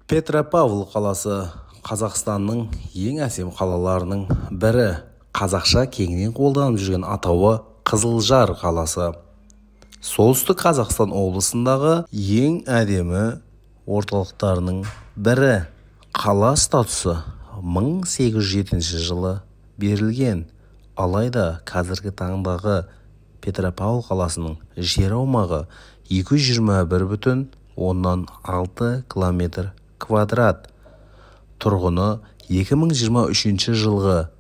Петропавл қаласы Қазақстанның ең әсем қалаларының бірі. Қазақша кеңінен қолданып жүрген атауы Қызылжар қаласы. Солтүстік Қазақстан облысындағы ең әдемі орталықтарының бірі. Қала статусы 1807 жылы берілген. Алайда қазіргі таңдағы Петропавл қаласының жер аумағы 221,6 километр квадрат. Тұрғыны 2023 жылғы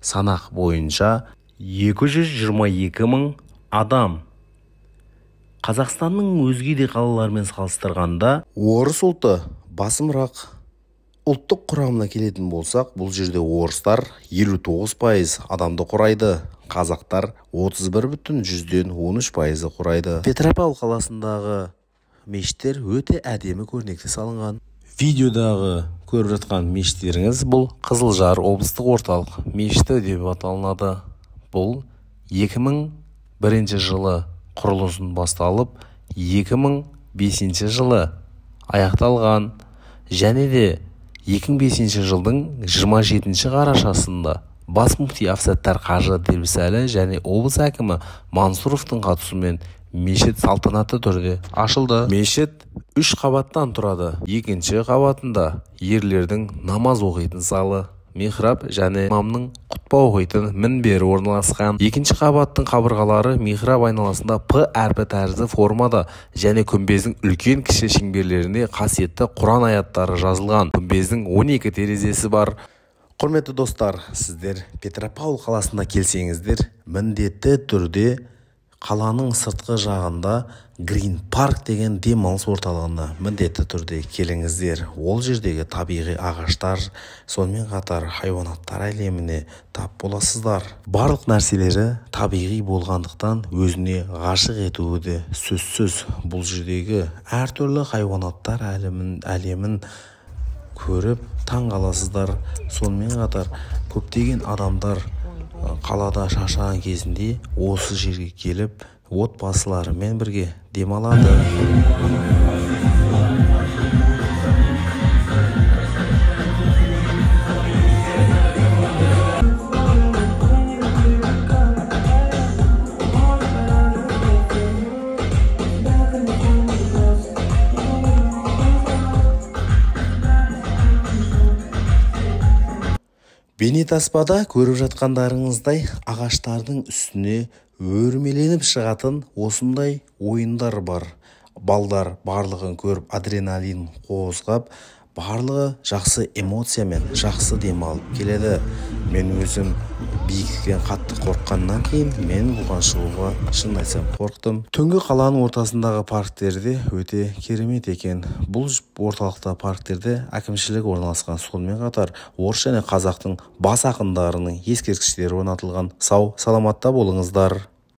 санақ бойынша 222 мың адам. Қазақстанның өзге де қалаларымен салыстырғанда орыс ұлты басымырақ. Ұлттық құрамына келетін болсақ, бұл жерде орыстар 59% адамды құрайды, қазақтар 31,13% құрайды. Петропавл қаласындағы мешіттер өте әдемі көрнекті салынған. Видеодағы көріп жатқан мешіттеріңіз бұл Қызылжар облыстық орталық мешіті деп аталынады. Бұл 2001 жылы құрылысын басталып, 2005 жылы аяқталған. Және де 2005 жылдың 27 қарашасында бас мүфти Әбсаттар қажы Дербісәлі және облыс әкімі Мансұровтың қатысуымен мешіт салтанатты түрде ашылды. Мешіт 3 қабаттан тұрады. Екінші қабатында ерлердің намаз оқитын залы, михраб және имамның құтпа оқитын мінбері орналасқан. Екінші қабаттың қабырғалары михраб айналасында П әрпі тәрізді формада және күмбездің үлкен кіші шеңберлерінде қасиетті Құран аяттары жазылған. Күмбездің 12 терезесі бар. Құрметті достар, сіздер Петропавл қаласына келсеңіздер, міндетті түрде қаланың сыртқы жағында Green Park деген демалыс орталығына міндетті түрде келіңіздер. Ол жердегі табиғи ағаштар, сонымен қатар хайуанаттар әлеміне тап боласыздар. Барлық нәрселері табиғи болғандықтан өзіне ғашық етуі де сөзсіз. Бұл жердегі әртүрлі хайуанаттар әлемін көріп таң қаласыздар. Сонымен қатар көптеген адамдар қалада шаршаған кезінде осы жерге келіп отбасыларымен бірге демалады. Бейнетаспада көріп жатқандарыңыздай ағаштардың үстіне өрмеленіп шығатын осындай ойындар бар. Балдар барлығын көріп адреналин қозғап, барлығы жақсы эмоциямен жақсы демалып келеді. Мен өзім биіктіктен қатты қорыққаннан кейін мен бұған шығуға шын айтсам қорықтым. Түнгі қаланың ортасындағы парктерде өте керемет екен. Бұл орталықта парктерде әкімшілік орналасқан. Сонымен қатар орыс және қазақтың бас ақындарының ескерткіштері орнатылған. Сау, саламатта болыңыздар.